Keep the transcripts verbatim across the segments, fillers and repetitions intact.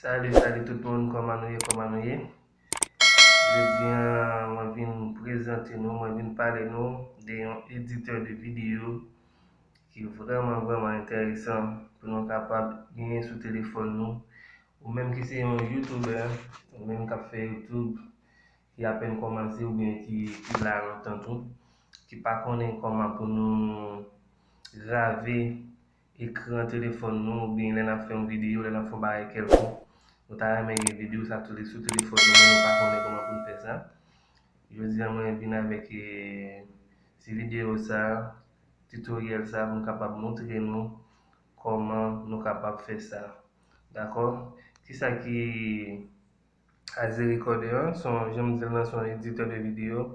Salut, salut tout moun, kòman nou ye, kòman nou ye? Jodi a, mwen vin prezante nou, mwen vin pale nou de yon editè de videyo ki vrèman, vrèman enteresan pou nou kapab genyen sou telefòn nou. Ou menm ki se yon YouTuber, ou menm k ap fè YouTube, ki apèn kòmanse oubyen ki, ki la lontan tou, ki pa konnen kòman pou nou grave ekran telefòn nou, oubyen lè n ap fè yon videyo, lè n ap fè yon bagay kèlkonk, nou ta renmen gen videyo sa tou sou telefòn nou, men nou pa konnen kòman pou n fè sa. Jodi a, mwen vin avèk, eh, ti videyo sa, titoryèl sa, pou m kapab montre nou kòman nou kapab fè sa. Dakò? Kisa ki Aze Recorder an, se yon, jan m di l lan, se yon editè de videyo.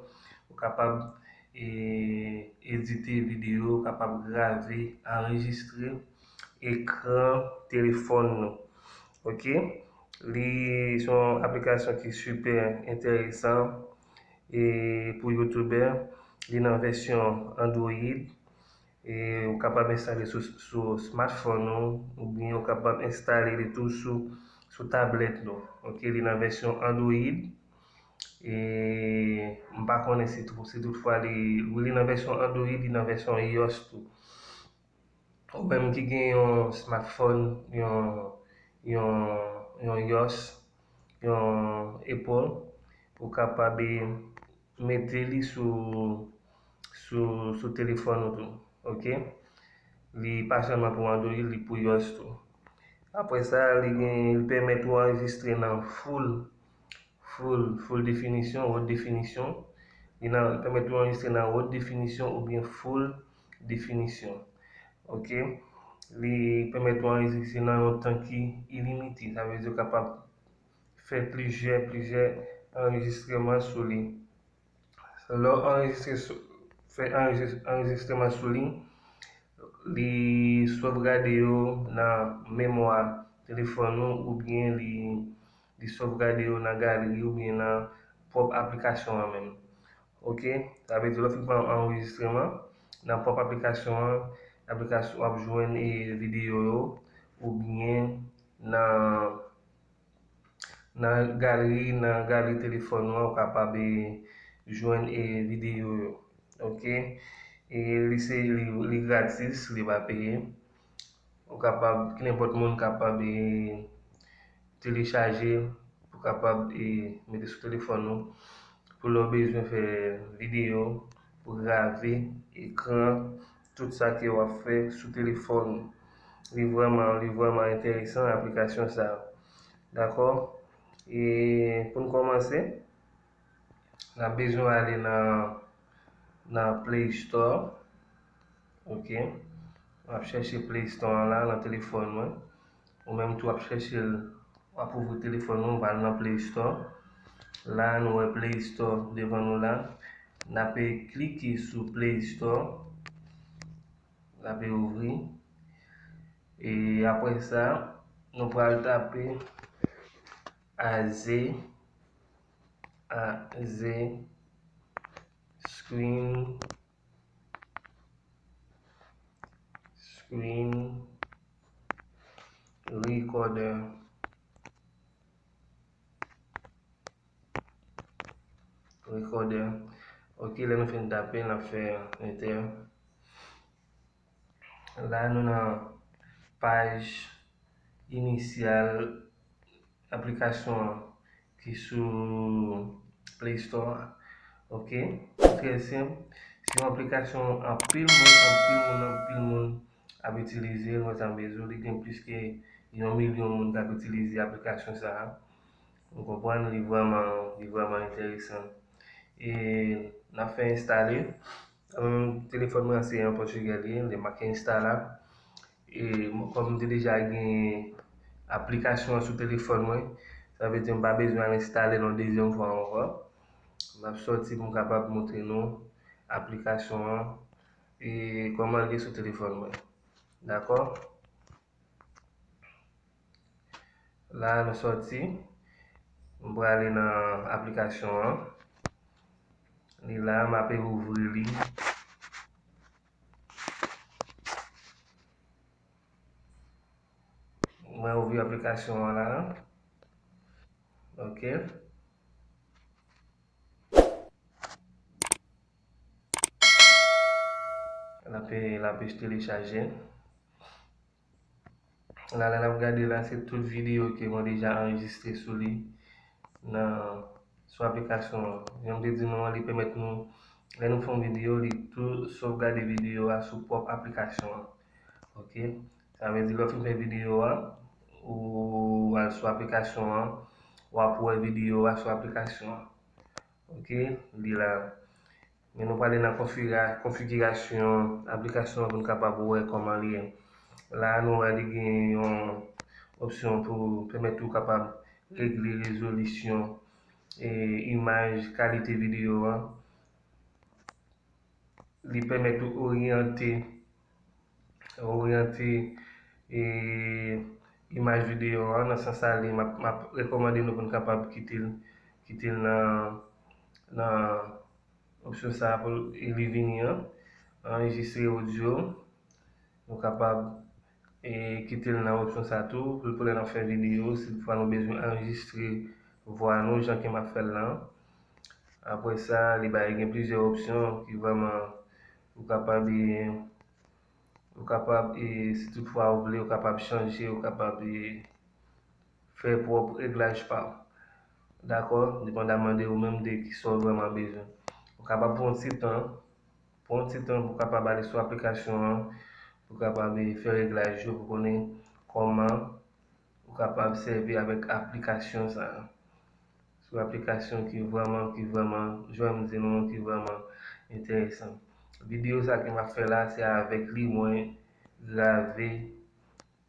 Ou kapab, e, edite videyo, ou kapab grave, anrejistre ekran telefòn nou. Oke? Li se yon aplikasyon ki sipè enteresan, e, pou youtubè. Li nan vèsyon Android. E ou kapab enstale sou, sou smartphone ou, oubyen ou kapab enstale li tou sou, sou tablèt nou. Oke, li nan vèsyon Android. E m pa konnen si tou, si toutfwa li, wi, li nan vèsyon Android, li nan vèsyon iOS tou. Ou menm ki gen yon smartphone, yon, yon, yon iOS, yon Apple, ou kapab, e, mete li sou, sou, sou telefòn ou tou. Oke? Li pa sèlman pou Android, li pou iOS tou. Apre sa, li gen, li pèmèt ou anrejistre nan full, full, full definisyon, haute définition. Li nan, li pèmèt ou anrejistre nan haute définition oubyen full définition. Oke? Li pèmèt ou anrejistre nan yon tan ki ilimite. Sa vle di ou kapab fè plizyè, plizyè anrejistreman sou li. Lè w anrejistre sou, fè anrejis-, anrejistreman sou li, li sovgade yo nan memwa telefòn ou, oubyen li, li sovgade yo nan galeri oubyen nan pwòp aplikasyon an menm. Oke? Sa vle di, lè w fin fè yon anrejistreman, nan pwòp aplikasyon an, aplikasyon w ap jwenn, e, videyo yo, oubyen nan, nan galeri, nan galeri telefòn ou an, ou kapab, e, jwenn, e, videyo yo. Oke? E li se, li, li gratis, li pa peye. Ou kapab, kenenpòt moun kapab, e, telechaje, pou kapab, e, mete sou telefòn ou, pou lè w bezwen fè videyo, pou grave ekran, tout sa ke w ap fè sou telefòn ou. Li vrèman, li vrèman enteresan, aplikasyon sa a. Dakò? E pou n kòmanse, n ap bezwen ale nan, nan Play Store. Oke? M ap chèche Play Store an la, nan telefòn mwen. Ou menm tou w ap chèche l, w ap ouvri telefòn ou, w al nan Play Store. La, nou wè Play Store devan nou la. N ape klike sou Play Store. L ape ouvri. E apre sa, nou pral tape Aze, Aze Screen, Screen Recorder. Recorder. Oke, lè nou fin tape, n ap fè Enter. La, nou nan paj inisyal aplikasyon an ki sou Play Store a. Oke? Trè senp. Se yon aplikasyon anpil moun, anpil moun, anpil moun ap itilize. Mwen sa m bezwen, li gen plis ke yon milyon moun k ap itilize aplikasyon sa a. Ou konprann? Li vrèman, li vrèman enteresan. E n ap fè enstale. Mwen menm, telefòn mwen an se an pòtigè li ye, li make instala. E mwen, kòm m te deja gen aplikasyon an sou telefòn mwen, sa vle di m pa bezwen al enstale l yon dezyèm fwa ankò. M ap sòti pou m kapab montre nou aplikasyon an e kòman l ye sou telefòn mwen. Dakò? La, nou sòti. M prale nan aplikasyon an. Li la, m ape ouvri li. Mwen ouvri aplikasyon an la. Ok. L ap, l ap telechaje. La, la, l ap gade la, se tout videyo ke mwen deja anrejistre sou li nan, sou aplikasyon an. Jan m te di nou an, li pèmèt nou, lè nou fè yon videyo, li tou sovgade videyo a sou pwòp aplikasyon an. Ok? Sa vle di, lè w fin fè videyo a, ou al sou aplikasyon an, w ap wè videyo a sou aplikasyon an. Ok, li la. Men nou prale nan konfiga-, konfigirasyon aplikasyon an pou n kapab wè kòman li ye. La, nou wè li gen yon opsyon pou pèmèt ou kapab regle rezolisyon e imaj, kalite videyo a. Li pèmèt ou oryante, oryante e, imaj videyo a. Nan sans sa, li, m ap, m ap rekòmande nou pou n kapab kite l, kite l nan, nan opsyon sa a pou e li vini an. Anrejistre odyo. Nou kapab e kite l nan opsyon sa tou, pou, pou lè n ap fè videyo, si toutfwa nou bezwen anrejistre vwa nou, jan ke m ap fè l lan. Apre sa, li bay, gen plizyè opsyon ki vrèman ou kapab e, ou kapab e, si toutfwa ou vle, ou kapab chanje, ou kapab e, fè pwòp reglaj pa w. Dakò? Depandaman de ou menm, de ki sa w vrèman bezwen. Ou kapab pran yon ti tan, pran yon ti tan pou w kapab ale sou aplikasyon an, pou w kapab e, fè reglaj yo, pou konnen kòman ou kapab sèvi avèk aplikasyon sa a. Se yon aplikasyon ki vrèman, ki vrèman, jan m di nou, ki vrèman enteresan. Videyo sa ke m ap fè la, se avèk li mwen grave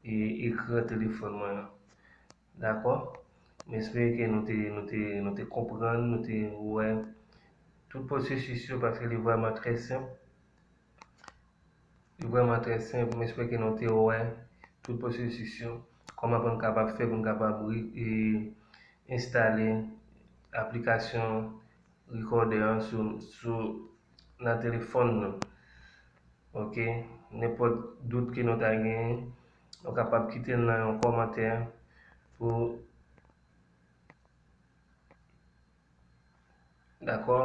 e, ekran telefòn mwen an. Dakò? M espere ke nou te, nou te, nou te konprann, nou te wè tout pwosesis yo, paske li vrèman trè senp. Li vrèman trè senp. M espere ke nou te wè tout pwosesis yo. Kòman pou n kapab fè, pou n kapab re-, e, enstale aplikasyon Recorder an sou, sou, nan telefòn nou. Ok? Nenpòt dout ke nou ta genyen, nou kapab kite l nan yon kòmantè pou, dakò?